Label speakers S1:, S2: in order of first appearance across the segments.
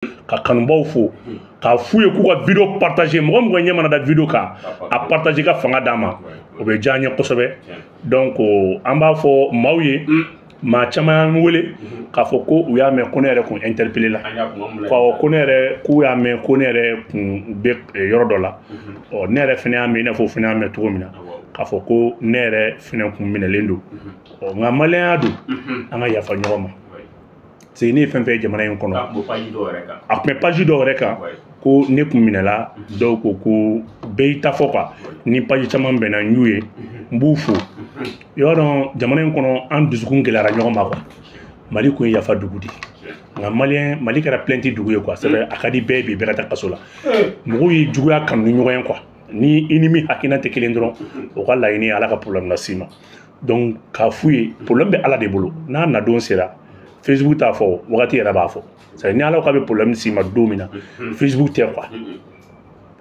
S1: Ka kanubaw fo, k'a f'u ye k'u ka vidéo partager. Mɔgɔ mɔgɔ ɲɛ mana da vidéo kan, a partager ka fanga d'a ma, o bɛ diya an ye kosɛbɛ. Donc an b'a fɔ maaw ye, maa caman y'an wele k'a fɔ ko u y'a mɛn ko ne yɛrɛ kun interpellé la, ko ko ne yɛrɛ k'u y'a mɛn ko ne yɛrɛ kun bɛ yɔrɔ dɔ la. Ɔ, ne yɛrɛ fana y'a mɛn, i n'a fɔ o fana y'a mɛn cogo min na, k'a fɔ ko ne yɛrɛ fana kun minɛlen don. Ɔ, nka maliyɛnya don, an ka yafa ɲɔgɔn ma. Parce que ne ye fɛn fɛn ye jamana in kɔnɔ, a tun bɛ page dɔw yɛrɛ kan ko ne kun minɛla, dɔw ko ko bɛɛ y'i ta fɔ quoi. Ni page caman bɛnna n y'u ye, n b'u fo. I b'a dɔn, jamana in kɔnɔ, an dusukun gɛlɛyara ɲɔgɔn ma quoi. Mali kun ye yafa dugu de ye, nka maliyɛn, Mali kɛra plainte dugu ye quoi. C'est vrai, a ka di bɛɛ ye bi, bɛɛ ka taa kaso la. Mɔgɔw ye juguya kanu ni ɲɔgɔn ye quoi. Ni i ni min hakilina tɛ kelen dɔrɔn, o ka laɲini ye Ala ka problème las'i ma. Donc k'a f'u ye, problème bɛ Ala de bolo. N'a nadon sera, Facebook t'a fɔ, wagati yɛrɛ b'a fɔ. C'est ni Ala ko k'a bɛ problème s'i ma don min na, Facebook tɛ quoi.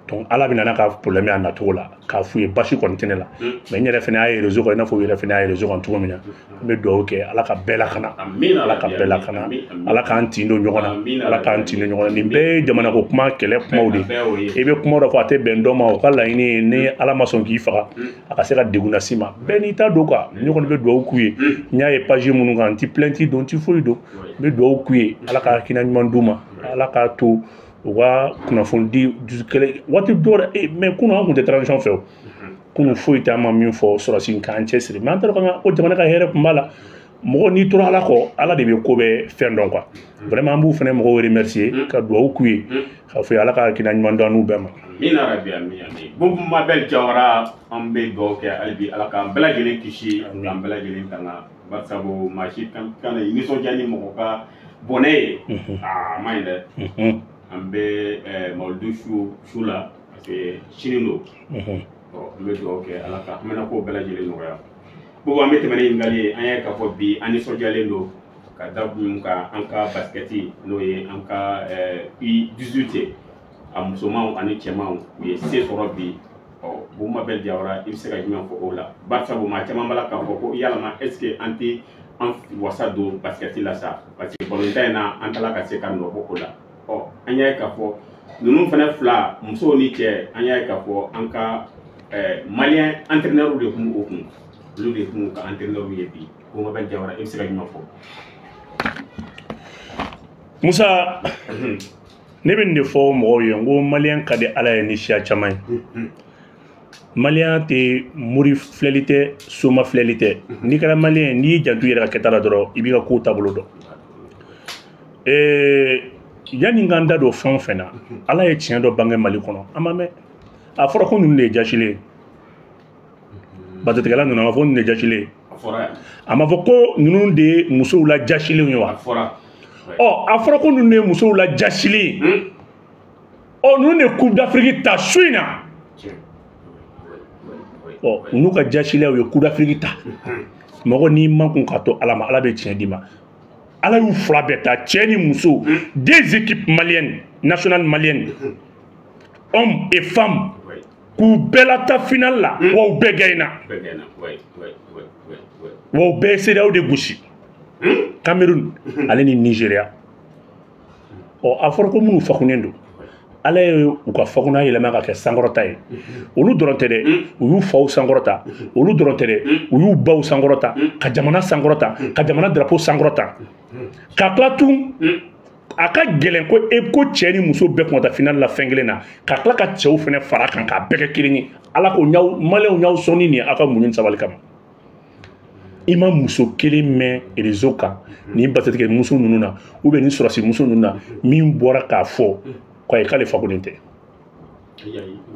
S1: Donc Ala bɛ na n'a ka problème ye a nacogo la. K'a f'u ye, basi kɔni tɛ ne la, mais n yɛrɛ fana y'a ye réseau kan, i n'a fɔ u yɛrɛ fana y'a ye réseau kan cogo min na. An bɛ dugawu kɛ, Ala ka bɛɛ lakana, Ala ka bɛɛ lakana, Ala k'an tin don ɲɔgɔn na, Ala k'an tin don ɲɔgɔn na. Nin bɛɛ ye jamana ko kuma, kɛlɛ kumaw de ye. I bɛ kuma dɔ fɔ, a tɛ bɛn dɔ ma, o ka laɲini ye ni Ala ma sɔn k'i faga, a ka se ka degun las'i ma. Bɛɛ n'i ta don quoi. Ne kɔni bɛ dugawu k'u ye. N y'a ye page minnu kan, n ti plainte don, n ti foyi don. N bɛ dugawu k'u ye, Ala ka hakilina ɲuman d'u ma, Ala k'a to u ka kunnafoni di dusu kɛlɛ waati dɔw la. Mais kunun an kun tɛ transition fɛ o. Kunun foyi tɛ an ma min fɔ sɔrɔsi k'an cɛsiri, mais an taara ko jamana ka hɛrɛ kun b'a la. Mɔgɔ n'i tora Ala kɔ, Ala de bɛ ko bɛɛ fɛn dɔn quoi. Vraiment, an b'u fana mɔgɔw remercier, ka dugawu k'u ye, k'a fɔ Ala ka hakilina ɲuman d'an n'u bɛɛ ma.
S2: Amina rabi, amin, amin. Boubou Mabel Diawara, an bɛ dugawu kɛ hali bi, Ala k'an bɛɛ lajɛlen kisi, k'an bɛɛ lajɛlen tanga, barisabu maa si kana i nisɔndiya ni mɔgɔ ka bɔnɛ ye, aa, a man ɲi dɛ. An bɛ mawuludu su la, parce que sini don. Ɔ, an bɛ dugawu kɛ, Ala ka hamina ko bɛɛ lajɛlen nɔgɔya. Boubou, an bɛ tɛmɛ ni ɲininkali ye. An y'a k'a fɔ bi, an nisɔndiyalen don ka da mun kan? An ka basket, n'o ye an ka U18 ye, a musomanw ani cɛmanw, u ye se sɔrɔ bi. Ɔ, Boubou Mabel Diawara, i bɛ se ka jumɛn fɔ o la? Barisabu maa caman b'a la k'a fɔ ko yalama est ce que an tɛ an wasa don basket la sa? Parce que balontan in na, an taara ka se ka nɔ bɔ o la. Ɔ, an y'a ye k'a fɔ ninnu fana fila, musow ni cɛ, an y'a ye k'a fɔ an ka malien entraîneur de kun b'o kun, olu de kun ka entraîneur ye bi. Boubou Mabel Diawara, i bɛ se ka jumɛn fɔ?
S1: Musa, ne bɛ nin de fɔ mɔgɔw ye, n ko maliyɛn ka di Ala ye ni siya caman ye. Maliyɛn tɛ mori filɛli tɛ, soma filɛli tɛ. N'i kɛra maliyɛn, n'i y'i janto i yɛrɛ ka kɛta la dɔrɔn, i b'i ka kow taabolo dɔn. Yanni n ka n da don fɛn o fɛn na, Ala ye tiɲɛ dɔ bange Mali kɔnɔ, an ma mɛn. A fɔra ko ninnu de ye jasilen ye, batetigɛla ninnu. A ma fɔ ninnu de ye jasilen ye? A ma fɔ ko ninnu de ye musow la jasilenw ye wa? Ɔ, a fɔra ko ninnu de ye musow la jasilen ye. Ɔ, ninnu de ye Coupe d'Afrique ta su in na. Ɔ, n'u ka jasilenw ye Coupe d'Afrique ta. Mɔgɔ n'i man kun k'a to Ala ma, Ala bɛ tiɲɛ d'i ma. Ala y'u fila bɛɛ ta, cɛ ni muso, deux équipes maliennes, nationales maliennes, hommes et femmes, k'u bɛɛ lata finale la. Wa u bɛɛ gagné, wa u bɛɛ ye CEDEAO de gosi, Cameroun ale ni Nigeria. Ɔ, a fɔra ko minnu fakunnen don, Ala ye u ka fakunna yɛlɛma ka kɛ sankɔrɔta ye. Olu dɔrɔn tɛ dɛ, u y'u faw sankɔrɔta. Olu dɔrɔn tɛ dɛ, u y'u baw sankɔrɔta, ka jamana sankɔrɔta, ka jamana drapeau sankɔrɔta. Ka tila tun, a ka gɛlɛn ko e ko cɛ ni muso bɛɛ kun ka taa finale la fɛn kelen na, ka tila ka cɛw fɛnɛ fara kan k'a bɛɛ kɛ kelen ye. Ala ko ɲaw, maliyɛnw y'aw sɔn ni nin ye aw ka muɲu ni sabali kama. I ma muso kelen mɛn réseau kan, ni batigɛ muso ninnu na ou bien ni sɔrɔsi muso ninnu na, min bɔra k'a fɔ ko ayi, k'ale fakolen tɛ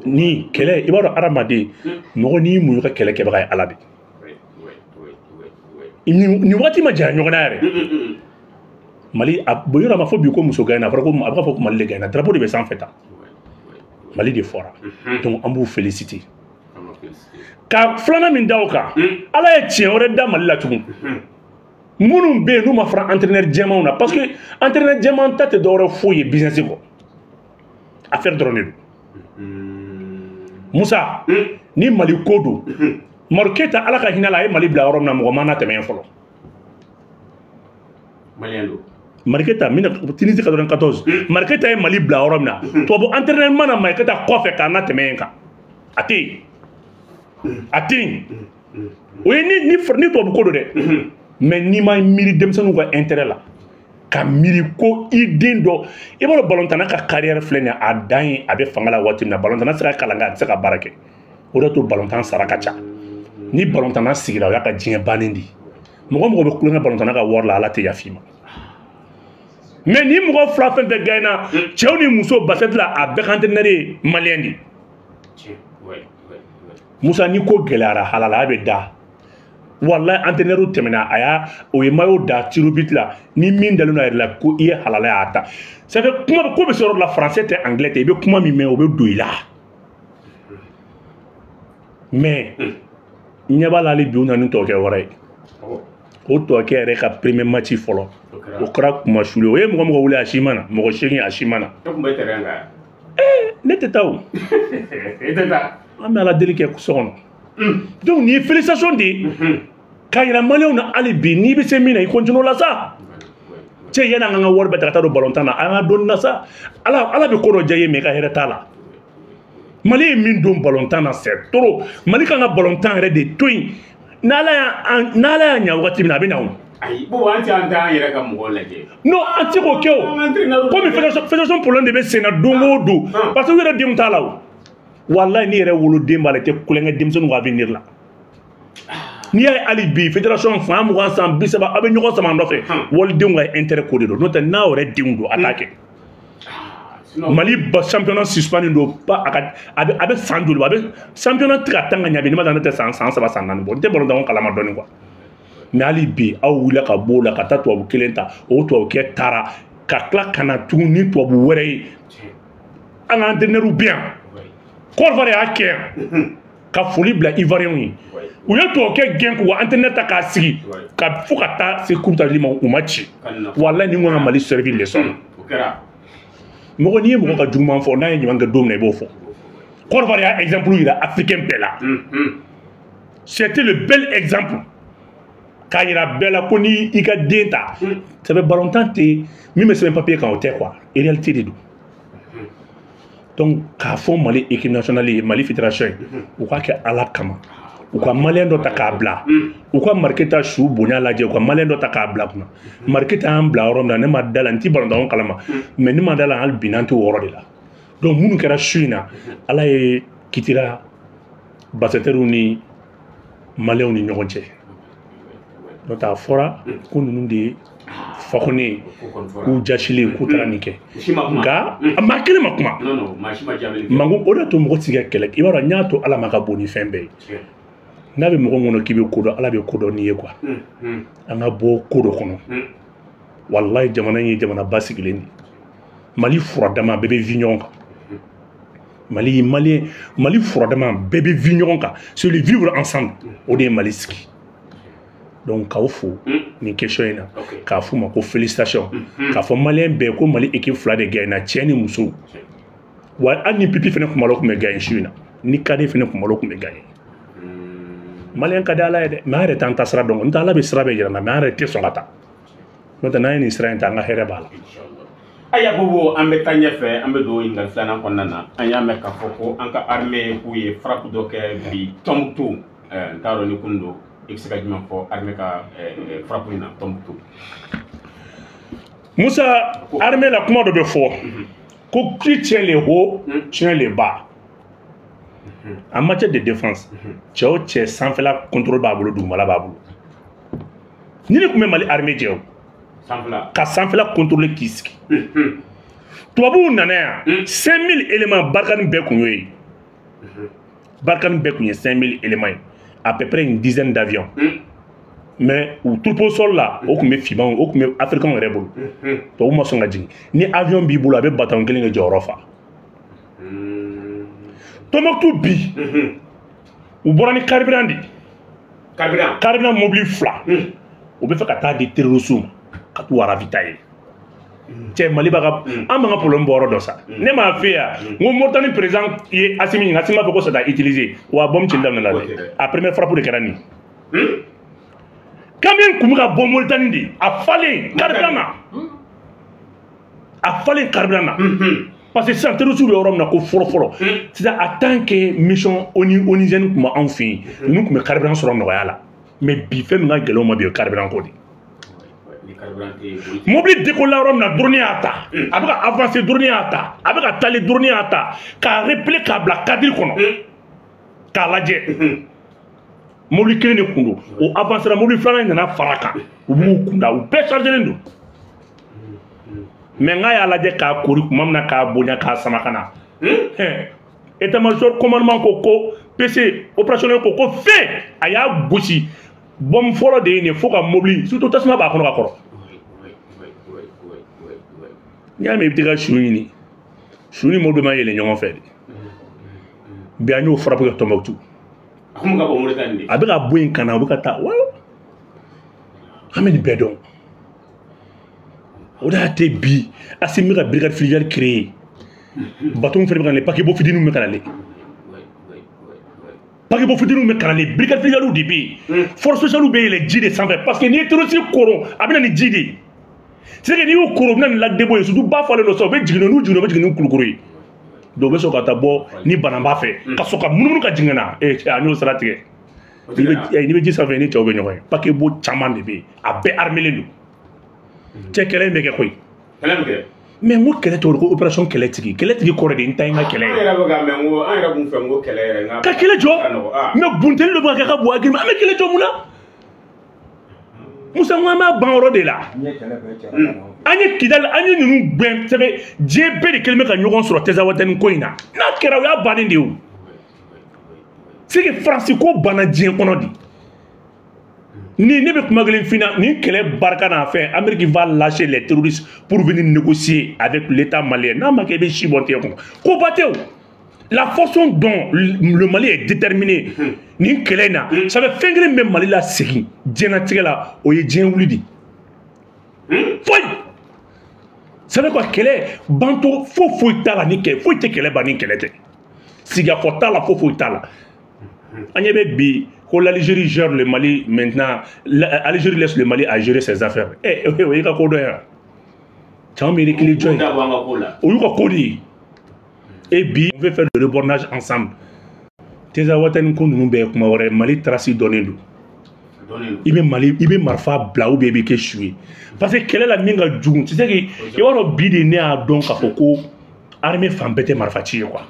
S1: ni kɛlɛ. I b'a dɔn, hadamaden, mɔgɔ n'i muɲu ka kɛlɛ kɛbaga ye Ala de. Nin waati ma janya ɲɔgɔn na yɛrɛ. Mali a bon yɔrɔ, a ma fɔ bi ko muso gagné, a fɔra ko a bɛ fɔ ko Mali de gagné, drapeau de bɛ sanfɛ tan, Mali de fɔra. Donc an b'u féliciter. Ka filanan min da o kan, Ala ye tiɲɛ wɛrɛ da Mali la tugun. Minnu bɛ yen n'u ma fara entraîneur jɛmanw na, parce que entraîneur jɛman ta tɛ dɔwɛrɛ foyi ye business kɔ, affaire dɔrɔn de don. Musa, ni Mali ko don, Madu Keyita, Ala ka hinɛ la, a ye Mali bila yɔrɔ min na, mɔgɔ ma na tɛmɛ yen fɔlɔ.
S2: Malien don.
S1: Mariketa Tunisie 94 Mariketa ye Mali bila yɔrɔ min na tubabu entraîneur mana Mariketa kɔfɛ k'an ka tɛmɛ yen kan a tɛ yen a tɛ yen o ye ni tubabu ko don dɛ mais n'i ma miiri denmisɛnninw ka intérêt la ka miiri ko i den dɔ i b'a dɔn balontanna ka carrière filɛ nin ye a dan ye a bɛ fanga la waati min na balontanna tɛ se ka kalan kɛ a tɛ se ka baara kɛ o de y'a to balontan sara ka ca ni balontanna sigira o y'a ka diɲɛ bannen de ye mɔgɔ mɔgɔ bɛ kulonkɛ balontanna ka wari la Ala tɛ yafa i ma mais ni mɔgɔ fila fɛn fɛn gagné cɛw ni muso basket la a bɛɛ ka entraîneur ye malien de ye Musa ni ko gɛlɛyara halala a bɛ da wallahi entraîneur tɛmɛna a y'a o ye maillot da tir au but la ni min dalen don a yɛrɛ la ko i ye halala y'a ta ça fait kuma ko bɛ se yɔrɔ la français tɛ anglais tɛ i bɛ kuma min mɛn o bɛ don i la mais ɲɛ b'a la hali bi u nana ni tubabukɛ wɛrɛ ye o tubabukɛ yɛrɛ ka premier match fɔlɔ o kɛra kumasuli o ye mɔgɔ mɔgɔ wele a si ma na mɔgɔ 8 a si ma na ne tɛ taa o an bɛ Ala deli kɛ so kɔnɔ donc nin ye félicitation de ye k'a yira maliyɛnw na hali bi n'i bɛ se min na i continue o la sa cɛ yanni an ka wari bɛɛ ta ka taa don balontan na an ka dɔnni na sa Ala bɛ ko dɔ diya i ye mais i ka hɛrɛ t'a la Mali ye min don balontan na c'est trop Mali kan ka balontan yɛrɛ de to yen n'Ala y'a ɲa wagati min na a bɛ na o.
S2: Ayi bon an tɛ an t'an yɛrɛ ka mɔgɔw lajɛ.
S1: Non an tɛ se k'o kɛ o komi fédération problème de bɛ sen na don o don parce que u yɛrɛ denw t'a la o wallahi n'i yɛrɛ woloden b'a la i tɛ kulonkɛ denmisɛnninw ka avenir la n'i y'a ye hali bi fédération fan 20 san 30 aw bɛ ɲɔgɔn sama nɔfɛ walidenw ka intérêt ko de don n'o tɛ n'a yɛrɛ denw don a t'a kɛ. Mali ba championnat suspendu don ba a ka a bɛ san joli bɔ a bɛ championnat tɛ ka tan ka ɲɛ bi ne ma ne tɛ san 3 san 4 bɔ n tɛ balontan ko kalama dɔɔni quoi mais hali bi aw wulila ka b'o la ka taa tubabu kelen ta o tubabukɛ taara ka tila ka na tugun ni tubabu wɛrɛ ye an ka entraîneur bɛ yan Côte d'Ivoire y'a kɛ yan ka foli bila Ivoirien ye u ye tubabukɛ gɛn k'u ka entraîneur ta k'a sigi ka fo ka taa se coupe d'Afrique ma u ma ci walahi ni n ko ka Mali servi leçon na mɔgɔ n'i ye mɔgɔ ka juguman fɔ n'a ye ɲuman kɛ don min na i b'o fɔ Côte d'Ivoire y'a exemple yira africain bɛɛ la c'était le bel exemple k'a yira bɛɛ la ko ni i ka den ta ça fait balontan tɛ min bɛ sɛbɛn papier kan o tɛ quoi réalité de don donc k'a fɔ Mali équipe nationale ye Mali fédération ye u k'a kɛ Ala kama u ka malien dɔ ta k'a bila u ka Mariketa su bonya lajɛ u ka malien dɔ ta k'a bila kunna Mariketa y'an bila yɔrɔ min na ne ma da la n ti balontan kalama mais ne ma da la hali bi n'an t'o yɔrɔ de la donc minnu kɛra su in na Ala ye kitira basketeurs ni malienw ni ɲɔgɔn cɛ n'o tɛ a fɔra ko ninnu de ye fakɔni ye k'u jasilen k'u taara nin kɛ nka maa kelen ma kuma manko o de y'a to mɔgɔ tɛ se ka kɛlɛ i b'a dɔn n y'a to Ala ma ka bon ni fɛn bɛɛ ye n'a bɛ mɔgɔ kɔnɔ k'i bɛ ko dɔn Ala bɛ ko dɔn n'i ye quoi an ka bɔ ko dɔ kɔnɔ walahi jamana in ye jamana basigilen de ye Mali furadama bɛɛ bɛ vi ɲɔgɔn kan Mali malien Mali furadama bɛɛ bɛ vi ɲɔgɔn kan c'est le vivre ensemble o de ye Mali sigi donc k'aw fo nin question in na k'a f'u ma ko félicitation k'a fɔ malien bɛɛ ko Mali équipe fila de gagné na cɛ ni muso wa hali ni pipi fɛnɛ kumalo tun bɛ gagné su in na ni cadet fɛnɛ kumalo tun bɛ gagné malien ka di Ala ye dɛ mais an yɛrɛ t'an ta sira dɔn n tɛ Ala bɛ sira bɛɛ yira n na mais an yɛrɛ tɛ sɔn ka taa n'o tɛ n'an ye nin sira in ta an ka hɛrɛ b'a la.
S2: Aya Bobo an bɛ taa ɲɛfɛ an bɛ don ɲininkali filanan kɔnɔna na an y'a mɛn k'a fɔ ko an ka armée k'u ye frappe dɔ kɛ bi Tombouctou n t'a dɔn ni kun don i bɛ se ka jumɛn fɔ armée ka frappe in na Tombouctou.
S1: Musa armée la kuma dɔ bɛ fɔ ko qui tient le haut tient le bas. En matière de défense, cɛ o cɛ sanfɛla contrôle b'a bolo dugumala b'a bolo ni ne tun bɛ Mali armée jɛ o ka sanfɛla contrôler k'i sigi tubabuw nana yan 5000 éléments Barkhane bɛɛ kun y'o ye Barkhane bɛɛ kun ye 5000 éléments ye à peu près une dizaine d'avions mais u troupe sol la o tun bɛ finmanw o tun bɛ africains yɛrɛ bolo tubabuw ma sɔn ka jigin ni avion b'i bolo a bɛ bataillon kelen de jɔyɔrɔ fa. Tombouctou bi u bɔra ni carburant de carburant mobili fila u bɛ fɛ ka taa di terroristes ma ka t'u ravitailler cɛ Mali b'a ka an b'an ka problème bɔ yɔrɔ dɔn sa ne m'a f'e yan n ko Mauritanie président ye Assimi ɲininka Assimi b'a fɔ ko ça t'a utilisé wa bombe cili daminɛna dɛ a première frappe de kɛra nin camion kun bɛ ka bɔ Mauritanie de a falen carburant na. A falen carburant na. Parce que sisan terroriste bɛ yɔrɔ min na ko fɔlɔ fɔlɔ, sisan en tant que mission onusienne tun bɛ anw fɛ yen, ninnu tun bɛ carburant sɔrɔ nɔgɔya la. Mais bi, fɛn min ka gɛlɛn u ma bi, o ye carburant ko de. Mobili décolle yɔrɔ min na, drone y'a ta, a bɛ ka avancer, drone y'a ta, a bɛ ka taalen, drone y'a ta k'a replier, k'a bila cadre kɔnɔ k'a lajɛ. Mobili kelen de kun don, o avancera, mobili filanan nana fara a kan, u b'u kunda, u bɛɛ chargelen don. Mais n k'a y'a lajɛ k'a kori tuma min na, k'a bonya, k'a sama ka na, état major commandement ko PC opérationnel ko fɛn, a y'a gosi, bombe fɔlɔ de ye nin ye fo ka mobili, surtout tasuma b'a kɔnɔ ka kɔrɔ. N'i y'a mɛn i bɛ t'i ka su ɲini, su ni mobili ma yɛlɛ ɲɔgɔn fɛ de. Bi an y'o frappe kɛ Tombouctou. A bɛ ka bɔ yen ka na, u bɛ ka taa wa, an bɛ nin bɛɛ dɔn. O de y'a te bi Assimi bɛ ka brigade fluviale créer, bateau fɛnɛ bɛ ka nalen, paquebot fitininw bɛ ka nalen, paquebot fitininw bɛ ka nalen, brigade fluviale de bɛ yen, force spéciale bɛ yɛlɛ ji de sanfɛ, parce que n'i ye terroriste koron, a bɛ na ni ji de ye. C'est que n'i y'u koron, u bɛ na ni lac de bo ye, surtout ba falen don sisan, u bɛ jigin, n'u jiginna, u bɛ jigin ni kulukoro ye. Donc u bɛ sɔrɔ ka taa bɔ ni banaba fɛ ka sɔrɔ ka munumunu ka jigin ka na. Ee, a y'o sira tigɛ. N'i bɛ ji sanfɛ, ni cɛw bɛ ɲɔgɔn ye, paquebot caman de bɛ yen, a bɛɛ armelen don. Cɛ, kɛlɛ in bɛ kɛ koyi. Mais n ko kɛlɛ tɔgɔ ko opération kɛlɛtigi. Kɛlɛtigi kɔrɔ de n ta ye n ka kɛlɛ ye.
S2: An yɛrɛ bɛ ka mɛn ko an yɛrɛ kun fɛ n ko kɛlɛ yɛrɛ.
S1: Ka kɛlɛ jɔ, mais bunteni dɔ bɛ ka kɛ ka bon hakili ma, an bɛ kɛlɛ jɔ mun na? Musa, n ko an b'a ban yɔrɔ de la. An ye Kidali, an ye ninnu gɛn sɛbɛ, diɲɛ bɛɛ de kɛlen bɛ ka ɲɔgɔn sɔrɔ Tɛzawatɛni ko in na. N'a kɛra, o y'a bannen de ye o. C'est que Faransi ko banna diɲɛ kɔnɔ de. Ni ne bɛ kuma kelen f'i ɲɛna, nin kɛlɛ barika n'a fɛn, Amérique va lâcher les terroristes pour venir négocier avec l'État malien. N'a ma kɛ, i bɛ si bɔ tigɛ kɔnɔ. Koba tɛ o. La façon dont le Mali est déterminé nin kɛlɛ in na, ça fait fɛn kelen min bɛ Mali la segin diɲɛlatigɛ la, o ye diɲɛ wuli de. Foyi. Ça fait quoi, kɛlɛ banto foyi foyi t'a la ni kɛlɛ foyi tɛ, kɛlɛ ban ni kɛlɛ tɛ. Sigikafɔ t'a la, foyi foyi t'a la. An ɲɛ bɛ bi ko l'Algérie gère le Mali maintenant, l'Algérie laisse le Mali à gérer ses affaires. Eh, o y'i ka ko dɔ ye wa? Caman bɛ reculer jɔn ye? O y'u ka ko de ye. Et bi, on veut faire le rebornage ensemble. Tɛzawatɛni ko ninnu bɛɛ ye kuma wɛrɛ ye. Mali trace dɔnnen don. I bɛ Mali, i bɛ marifa bila ou bien i bɛ kɛ su ye. Parce que kɛlɛ la min ka jugu, tu sais que i b'a dɔn bi de ne y'a dɔn k'a fɔ ko armée fan bɛɛ tɛ marifa ci ye quoi.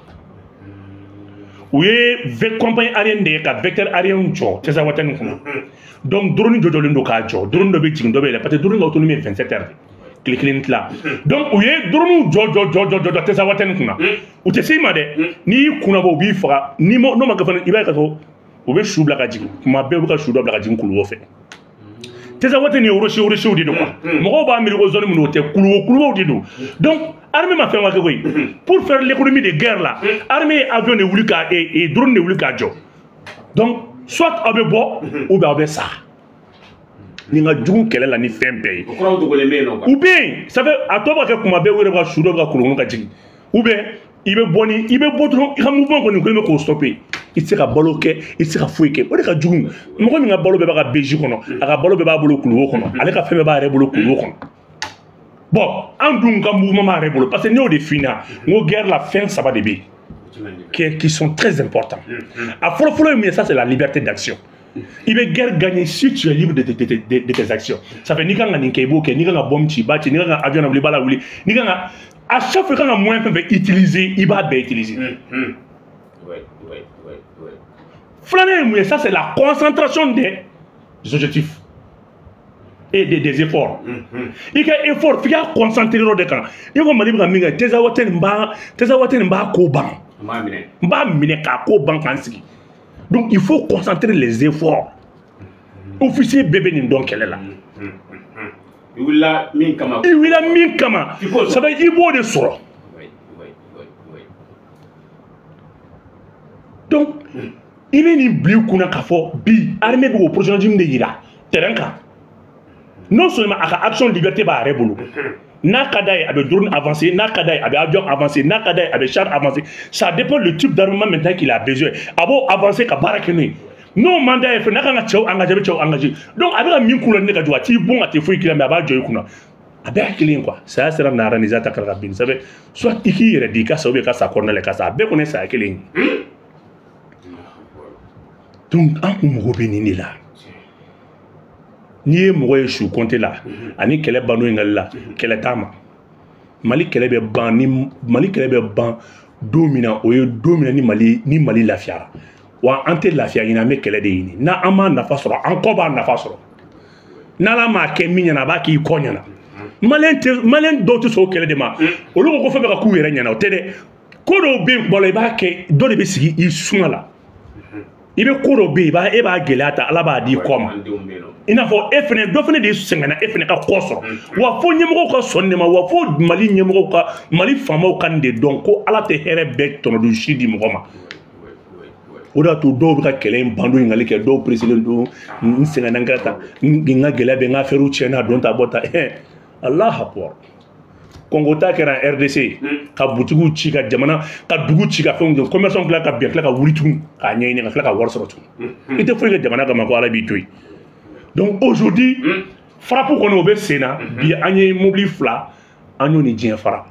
S1: U ye compagnie aérienne de ye ka vecteur aérien jɔ Tɛzawatɛni kɔnɔ. Donc drone jɔjɔlen don k'a jɔ, drone dɔ bɛ jigin, dɔ bɛ yɛlɛ, parce que drone ka autonomie ye 27 heures de, tile kelen tila. Donc u ye drone jɔ jɔ jɔ jɔ jɔ Tɛzawatɛni kunna. U tɛ se i ma dɛ, n'i y'i kunna bɔ, u b'i faga. N'i ma, n'o ma kɛ fana, i b'a ye k'a fɔ u bɛ su bila ka jigin kuma bɛɛ, u bɛ ka su dɔ bila ka jigin kuluwo fɛ. Tɛzawatɛni ye rocher rocherw de don quoi. Mɔgɔw b'a miiri ko zone min don, o tɛ, kuluwo kuluwow de don. Donc armée ma fɛn ma kɛ koyi. Pour faire l'économie de guerre là, armée ye avion de wuli ka drone de wuli k'a jɔ. Donc soit aw bɛ bɔ ou bien aw bɛ sa. Nin ka jugu kɛlɛ la ni fɛn bɛɛ ye.
S2: O kɔrɔ dogolen bɛ yen nɔ quoi.
S1: U bɛ yen, ça fait a tɔ bɛ ka kɛ kuma bɛɛ, u yɛrɛ bɛ ka su dɔ bɛ ka kolon ka jigin. Ou bien i bɛ bɔ ni i bɛ bɔ dɔrɔn, i ka mouvement kɔni kɛlen bɛ k'o stopper. I tɛ se ka balo kɛ, i tɛ se ka foyi kɛ. O de ka jugu. Mɔgɔ min ka balo bɛɛ b'a ka BJ kɔnɔ, a ka balo bɛɛ b'a bolo kuluwo kɔnɔ, ale ka fɛn bɛɛ b'a yɛrɛ bolo kuluwo kɔnɔ. Bon, an dun ka mouvement b'a yɛrɛ bolo, parce que ne y'o de f'i ɲɛna, n ko guerre la, fɛn saba de bɛ yen qui sont très importants. A fɔlɔ fɔlɔ ye mun ye? Ça, c'est la liberté d'action. I bɛ guerre gagner si tu es libre de tes actions. Ça fait n'i kan ka nin kɛ, i b'o kɛ, n'i kan ka bombe ci, i b'a ci, n'i kan ka avion lawuli, i b'a lawuli, n'i kan ka, à chaque fois i kan ka moyen fɛn fɛn utiliser, i b'a bɛɛ utiliser. Filanan ye mun ye? Ça, c'est la concentration des objectifs et des efforts. I ka effort, f'i ka concentrer yɔrɔ de kan. I ko Mali bɛ ka min kɛ Tɛzawatɛ nin b'a, Tɛzawatɛ nin b'a ko ban. N b'a minɛ k'a ko ban k'an sigi. Donc il faut concentrer les efforts. Officier bɛɛ bɛ nin dɔn kɛlɛ la.
S2: I wulila min kama.
S1: I wulila min kama. Ça veut i b'o de sɔrɔ. Donc i bɛ nin bila i kunna k'a fɔ bi armée bɛ k'o professionnalisme de yira terrain kan. Non seulement a ka action liberté b'a yɛrɛ bolo. N'a ka d'a ye, a bɛ drone avancer, n'a ka d'a ye, a bɛ avion avancer, n'a ka d'a ye, a bɛ char avancer. Ça dépend le type d'armement maintenant qu'il a besoin. A b'o avancer ka baara kɛ n'o ye. N'o man d'a ye fɛnɛ, n'a kan ka cɛw engager, a bɛ cɛw engager. Donc a bɛ ka min kun la, ne ka jugu, a t'i bon, a tɛ foyi k'i la, mais a b'a jɔ i kunna. A bɛɛ ye kelen quoi. Saya sera nara ni zata kala ka bin. Ça veut soit i k'i yɛrɛ di i ka sa ou bien i ka sa kɔnɔna la i ka sa. A bɛɛ kɔni ye saya kelen ye. Donc an kun mago bɛ nin de la. N'i ye mɔgɔ ye su kɔnte la ani kɛlɛ banno in la, kɛlɛ t'a ma. Mali kɛlɛ bɛ ban ni Mali kɛlɛ bɛ ban don min na, o ye don min na ni Mali lafiyara. Wa an tɛ lafiya ɲini, an bɛ kɛlɛ de ɲini. N'an m'a nafa sɔrɔ, an kɔ b'a nafa sɔrɔ. N'Ala m'a kɛ min ɲɛna, a b'a k'i kɔ ɲɛna. Maliyɛn dɔw tɛ sɔn o kɛlɛ de ma. Olu ko ko fɛn bɛɛ ka k'u yɛrɛ ɲɛna, o tɛ dɛ. Ko dɔw bɛ yen kuma dɔ la, i b'a kɛ dɔ de bɛ sigi i suma la. I bɛ ko dɔ bɛ yen, e b'a gɛlɛya ta, Ala b'a di kɔ ma. I n'a fɔ e fɛnɛ dɔ fɛnɛ de sɛgɛnna e fɛnɛ ka kɔ sɔrɔ. Wa fo ɲɛmɔgɔw ka sɔn de ma, wa fo Mali ɲɛmɔgɔw ka Mali faamaw ka nin de dɔn ko Ala tɛ hɛrɛ bɛɛ tɔnɔdon si di mɔgɔ ma. O de y'a to dɔw bɛ ka kɛlɛ in bandon ɲininkali kɛ, dɔw peresilen don, n sɛgɛnna n kɛra tan, n ka gɛlɛya bɛ n ka affaire tiɲɛna, don ta bɔ ta. Allah akbar. Congo ta kɛra RDC ka butigiw ci, ka jamana ka dugu ci, ka fɛnw kɛ, commerçant tila ka bin, tila ka wuli tugun k'a ɲɛɲini, ka tila ka wari sɔrɔ tugun. I tɛ foyi kɛ jamana kama ko Ala b'i to yen. Donc aujourd'hui, frappe kɔni o bɛ sen na bi, an ye mobili 2 an y'o ni diɲɛ fara,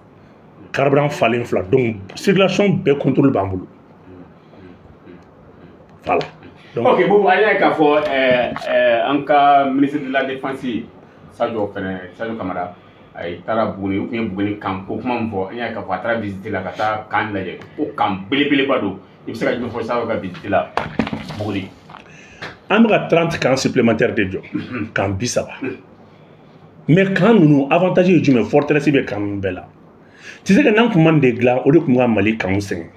S1: carburant falen 2, donc circulation bɛɛ contrôle b'an bolo. Voilà. Donc,
S2: ok, bon, an y'a ye k'a fɔ an ka ministre de la défense Sadio fɛnɛ, Sadio Kamara, a taara Buguni, u tun ye Buguni kan ko kuma min fɔ, an y'a ye k'a fɔ a taara visite la ka taa kan lajɛ, ko kan belebeleba don. I bɛ se ka jumɛn fɔ Sadio ka visite la Buguni?
S1: An bɛ ka 30 camps supplémentaires de jɔ, camp 30. Mais camp ninnu avantage ye jumɛn? Forteresse bɛ camp ninnu bɛɛ la. Tu sais que n'an kun ma nin de dilan, o de kun ka Mali campw sɛgɛn.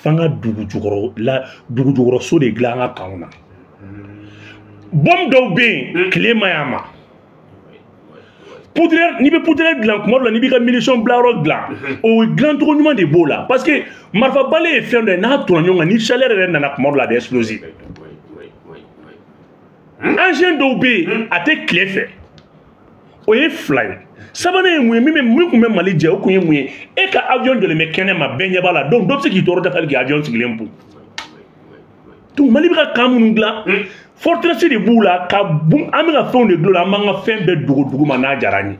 S1: F'an ka dugu jukɔrɔ la, dugu jukɔrɔ so de dilan an ka campw na. Bombe dɔw bɛ yen, tile ma ɲi a ma. Poudrière, n'i bɛ poudrière dilan kuma dɔ la, n'i b'i ka munition bilayɔrɔ dilan, o dilancogo ɲuman de b'o la. Parce que marifabale ye fɛn dɔ ye, n'a tonna ɲɔgɔn kan, ni chaleur yɛrɛ nana kuma dɔ la, a bɛ exploser. Engin dɔw bɛ yen, a tɛ tile fɛ. O ye 2 ye. Sabanan ye mun ye? Min tun bɛ Mali jɛ, o kun ye mun ye? E ka avion jɔlen bɛ kɛnɛ ma, bɛɛ ɲɛ b'a la. Donc dɔ bɛ se k'i tɔɔrɔ dafali k'i avion sigilen bon. Donc Mali bɛ ka camp minnu dilan, forteresse de b'u la, ka bun, an bɛ ka fɛnw de dilan, an b'an ka fɛn bɛɛ dogo dugu ma n'a diyara an ye.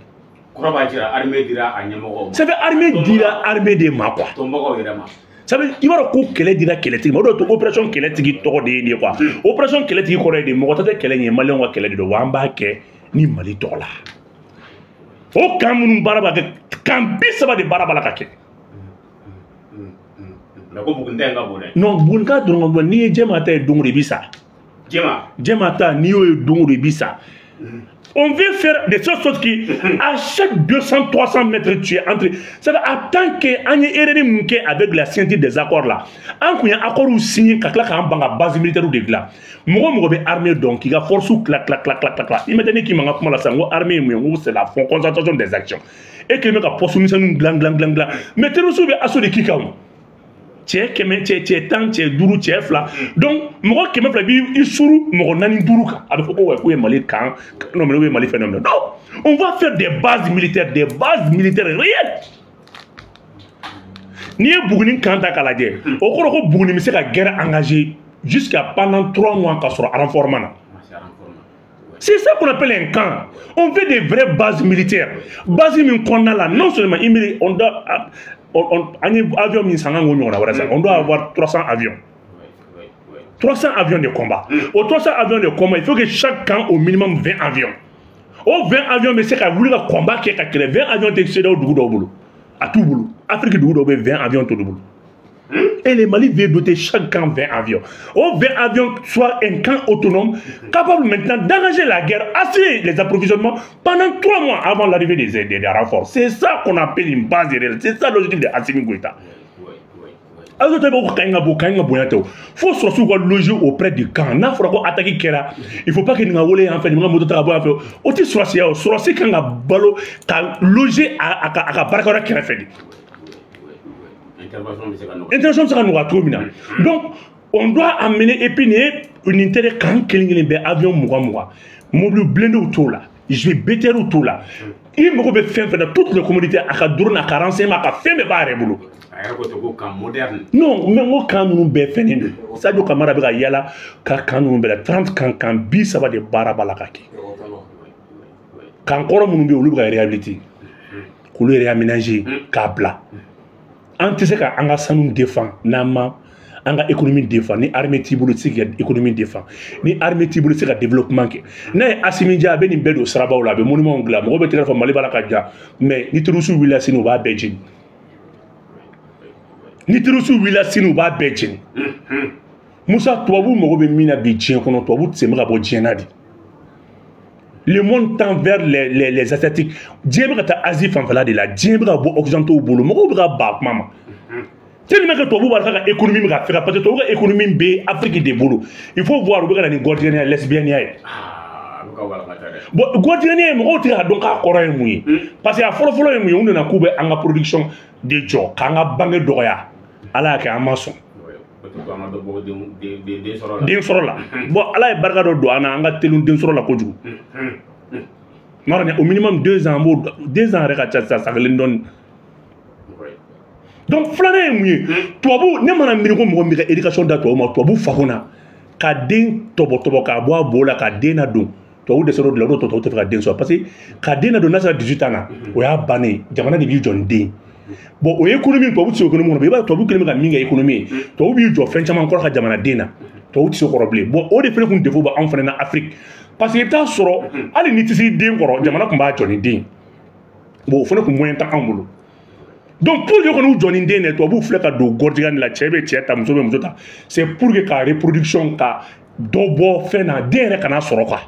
S2: Kɔrɔ b'a jira armée dira a ɲɛmɔgɔw ma.
S1: Ça fait armée dira armée de ma quoi.
S2: Tɔnbagaw yɛrɛ ma.
S1: Ça veut, i b'a dɔn ko kɛlɛ dira kɛlɛtigi ma, o de y'a to opération kɛlɛtigi tɔgɔ de ye nin ye quoi. Opération kɛlɛtigi kɔrɔ ye de mɔgɔ ta tɛ kɛlɛ in ye, maliyɛnw ka kɛlɛ de don, wa an b'a kɛ ni Mali tɔgɔ la. O camp minnu baara b'a kɛ, camp 30 de baara b'a la ka kɛ.
S2: Mais ko Buguni ta in ka bon dɛ.
S1: Non, Buguni ka dɔrɔn ka bon, n'i ye Jɛma ta ye don o don i bɛ sa.
S2: Jɛma.
S1: Jɛma ta, n'i y'o ye don o don i bɛ sa. On veut faire de sorte que à chaque 200, 300 mètres, tu es entré. C'est-à-dire, en tant que an ye erreur min kɛ avec la signature des accords là, an kun ye accords signé ka tila k'an ban ka base militaire de dilan. Mɔgɔ mɔgɔ bɛ armée dɔn k'i ka force tila tila tila tila tila. I ma ne k'i ma n ka kuma la sisan, n ko armée ye mun ye? N ko c'est la concentration des actions. E kelen bɛ ka poste misɛnninw dilan dilan dilan dilan. Mais terroristes bɛ assaut de k'i kan o. Cɛ 100, cɛ 10, cɛ 5, cɛ 2. Donc mɔgɔ 200 b'i suru mɔgɔ 4 5 kan. A bɛ fɔ ko ouais, k'u ye Mali kan non mais u ye Mali fɛn dɔ minɛ. Non, on va faire des bases militaires, des bases militaires réelles. N'i ye Buguni kan ta k'a lajɛ, o kɔrɔ ko Buguni bɛ se ka guerre engager jusqu'à pendant 3 mois k'a sɔrɔ renfort ma na. C'est ça qu'on appelle un camp. On fait des vraies bases militaires. Base min kɔnɔna la, non seulement on doit an ye avion min san, an k'o ɲɔgɔnna wɛrɛ san, on doit avoir 300 avions. 300 avions de combat. Au 300 avions de combat, il faut que chaque camp au minimum 20 avions. O 20 avions bɛ se ka wuli ka combat kɛ ka kɛlɛ. 20 avions tɛ CEDEAO dugu dɔw bolo. A t'u bolo. Afrique dugu dɔw bɛ 20 avions t'olu bolo. Et le Mali veut doter chaque camp 20 avions. Au 20 avions soit un camp autonome, capable maintenant d'engager la guerre, assurer les approvisionnements pendant 3 mois avant l'arrivée des renforts. C'est ça qu'on appelle une base réelle. C'est ça l'objectif de Assimi Goïta. Faut surtout loger auprès du camp. N'a fɔra ko attaque kɛra, il faut pas que nin ka wele yan fɛ, nin ka moto ta ka bɔ yan fɛ. O tɛ sɔrɔsiya o. Sɔrɔsi kan ka balo ka loger a ka baarakɛyɔrɔ kɛrɛfɛ de.
S2: Intervention
S1: bɛ se ka nɔgɔya cogo min na. Donc on doit amener, et puis nin tɛ dɛ, camp kelen kelen bɛɛ avion 20 20, mobili blindéw t'o la, BTRw t'o la. I mago bɛ fɛn fɛn na, toutes les commodités, a ka drone, a ka renseignement, a ka fɛn bɛɛ b'a yɛrɛ bolo.
S2: A yɛrɛ ko ten ko camp moderne.
S1: Non, mais n ko camp ninnu bɛɛ fɛnnen don. Sadio Kamara bɛ ka yala ka camp ninnu bɛɛ la, 30 camp, camp 30 de baara b'a la ka kɛ. Camp kɔrɔ minnu bɛ yen, olu bɛ ka réhabiliter, k'olu réaménager k'a bila. An tɛ se ka an ka sanu défend n'an ma an ka économie défend. Ni armée t'i bolo, i tɛ se k'i ka économie défend. Ni armée t'i bolo, i tɛ se ka développement kɛ. N'a ye Assimi diya, a bɛ nin bɛɛ don sirabaw la, a bɛ monument dilan, mɔgɔw bɛ tɛgɛrɛ fɔ Mali b'a la ka ja. Mais ni terroristes wulila sini, u b'a bɛɛ jeni. Ni terroristes wulila sini, u b'a bɛɛ jeni. Musa, tubabu mago bɛ min na bi diɲɛ kɔnɔ, tubabu sen bɛ ka bɔ diɲɛ na de. Le monde tend vers les Asiatiques. Diɲɛ bɛ ka taa Asie fanfɛla de la. Diɲɛ bɛ ka bɔ Occidentaux bolo. Mɔgɔw bɛ ka ban kuma ma. Tellement que tubabu b'a ka économie bɛ ka fɛgɛ, parce que tubabu ka économie bɛ Afrique de bolo. Il faut voir, u bɛ ka na ni gɔdiyɛniya, lesbienne ye. Bon, gɔdiyɛniya ye, mɔgɔw tɛ k'a dɔn k'a kɔrɔ ye mun ye. Parce que a fɔlɔ-fɔlɔ ye mun ye? U nana k'u bɛ an ka production de jɔ, k'an ka banque dɔgɔya. Ala y'a kɛ an ma sɔn. Den sɔrɔ la. Bon, Ala ye barika dɔ don an na, an ka teli den sɔrɔ la kojugu. Au minimum 2 ans, an b'o 2 ans yɛrɛ ka ca sisan, san kelen dɔɔni. Donc filanan ye mun ye? Tubabu, ne mana miiri ko mɔgɔ min bɛ ka éducation da tubabu ma, tubabu fako na ka den tɔbɔtɔbɔ k'a bɔ a bo la, ka den ladon, tubabu dɛsɛra o de la. O de tubabu tɛ fɛ ka den sɔrɔ, parce que ka den ladon, n'a sera 18 ans na, o y'a bannen ye. Jamana de b'i jɔ ni den. Bon, o ye économie, tubabu tɛ se économie kɔnɔ. I b'a ye, tubabu kɛlen bɛ ka min kɛ économie ye, tubabu b'i jɔ fɛn caman kɔrɔ ka jamanaden na, tubabu tɛ se kɔrɔ bilen. Bon, o de fana kun défaut bɛ anw fana na Afrique, parce que i bɛ taa sɔrɔ hali ni tɛ se den kɔrɔ, jamana tun b'a jɔ ni den. Bon, o fana kun moyen tɛ anw bolo. Donc pour que kɔni u jɔ ni den dɛ, tubabuw filɛ ka don gɔrɔjiga nin la, cɛ bɛ cɛ ta, muso bɛ muso ta. C'est pour que ka reproduction ka dɔ bɔ fɛn na, den yɛrɛ kana sɔrɔ quoi.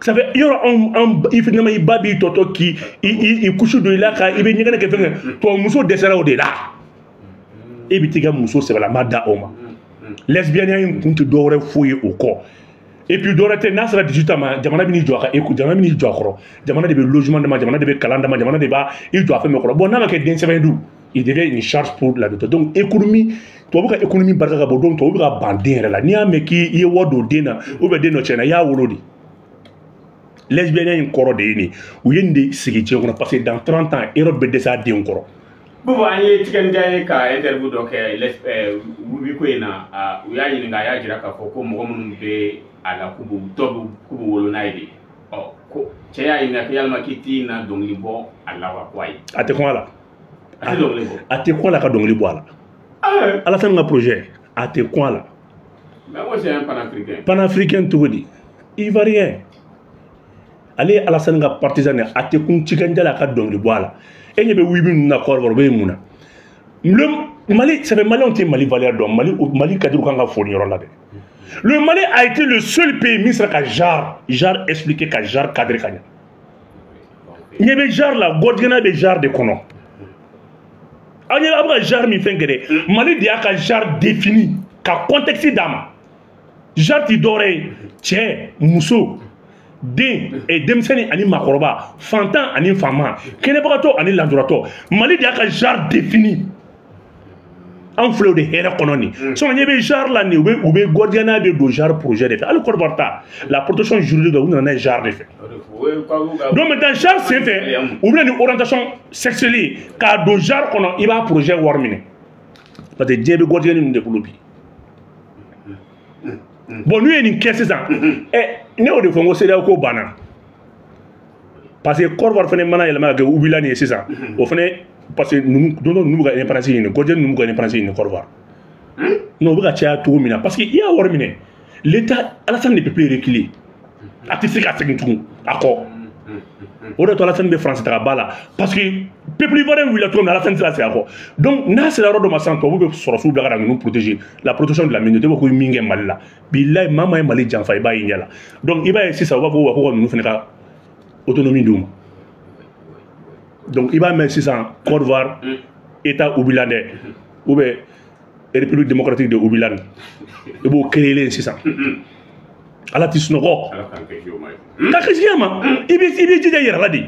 S1: Ça fait yɔrɔ anw an i finalement i ba b'i tɔtɔ k'i i kusi don i la, ka i bɛ ɲɛgɛnɛ kɛ fɛn kɛ. Tubabu muso dɛsɛra o de la. E bɛ t'i ka muso sɛbɛlama da o ma. Lesbienne in kun tɛ dɔwɛrɛ foyi ye o kɔ. Et puis dɔwɛrɛ tɛ, n'a sera 18 ans ma, jamana bɛ n'i jɔ a ka jamana bɛ n'i jɔ a kɔrɔ, jamana de bɛ logement d'a ma, jamana de bɛ kalan d'a ma, jamana de b'a i jɔ a fɛn bɛɛ kɔrɔ. Bon, n'a ma kɛ den sɛbɛn dun, il devient une charge pour la dot. Donc économie, tubabu ka économie barika ka bon. Donc tubabu bɛ ka ban den yɛrɛ la. N'i y'a mɛn k'i ye wari don den na, ou bien den dɔ tiɲɛna, i y'a wolo de. Lesbienne in kɔrɔ de ye nin. U ye nin de sigi diɲɛ kɔnɔ, parce que dans 30 ans, Europe bɛ dɛsɛ a den kɔrɔ.
S2: Bubu, an ye Tiken Jah ye ka interview dɔ kɛ Wubi ko in na. U y'a ɲininka, a y'a jira k'a fɔ ko mɔgɔ minnu bɛ a la, k'u b'u dɔw bɛ k'u b'u wolo n'a ye de. Ɔ, ko cɛ y'a ɲininka ko yalima k'i t'i na dɔnkili bɔ a la wa? Ko ayi.
S1: A tɛ kuma la.
S2: A tɛ dɔnkili bɔ.
S1: A tɛ kuma la ka dɔnkili bɔ a la. Alassane ka projet, a tɛ kuma la.
S2: Mais moi, c'est un panafricain.
S1: Panafricain cogo di? Ivoirien, ale ye Alassane ka partisan de. A tɛ kun Tiken Jah la ka dɔnkili bɔ a la. E ɲɛ bɛ wibi ninnu na kɔrɔ, bɛ mun na? Le Mali, ça fait Maliyɛnw tɛ Mali valeur dɔn. Mali cadre kan ka fo nin yɔrɔ la dɛ. Le Mali a été le seul pays min sera ka genre expliquer, ka genre cadrer ka ɲɛ. Ɲɛ bɛ genre la, gɔdigɛnna bɛ genre de kɔnɔ. Aw ɲɛ, aw bɛ ka genre min fɛn kɛ dɛ, Mali de y'a ka genre défini ka contexte d'a ma. Genre ti dɔwɛrɛ ye: cɛ, muso, den, denmisɛnnin ani maakɔrɔba, fantan ani faama, kɛnɛbagatɔ ani lanjuratɔ. Mali de y'a ka genre défini. Anw filɛ o de hɛrɛ kɔnɔ nin. Sinon ɲɛ bɛ genre la nin, u bɛ gɔdiyana bɛ don genre projet de fɛ. Hali Côte d'Ivoire ta, la protection juridique, u nana n'a ye genre de fɛ. Donc maintenant, genre sen fɛ, u bɛna ni orientation sexuelle ye k'a don genre kɔnɔ. I b'a projet wari minɛ, parce que diɲɛ bɛ gɔdiyani ninnu de bolo bi. Bon, n'u ye nin kɛ sisan, ɛ, ne y'o de fɔ n ko CEDEAO ko banna, parce que Côte d'Ivoire fana mana yɛlɛma ka kɛ Ubila nin ye sisan, o fana, parce que ninnu don dɔ, ninnu bɛ ka indépendance ɲini, gɔdiyani ninnu bɛ ka indépendance ɲini Côte d'Ivoire. Non, u bɛ ka caya cogo min na, parce que i y'a wari minɛ, l'État, Alassane ne peut plus reculer. A tɛ se ka segin tugun a kɔ. O de to Alassane bɛ France taga ba la, parce que peuple ivoirien wulila cogo min na, Alassane tɛ se ka segin a kɔ. Donc n'a sera yɔrɔ dɔ ma sisan, tubabu bɛ sɔrɔsiw bila ka na ninnu protéger, la protection de la minorité. B'a fɔ ko min kɛ Mali la, bilayi, maa maa ye Mali janfa, i b'a ye ɲɛ la. Donc i b'a ye sisan, u b'a fɔ wa ko ka ninnu fana ka autonomie d'u ma. Donc i b'a mɛn sisan, Côte d'Ivoire, État oubilandais ou bien République démocratique de Oubilan, i b'o créer sisan. Ala ti sunɔgɔ ka kisi a ma. I b'i jija i yɛrɛ la de.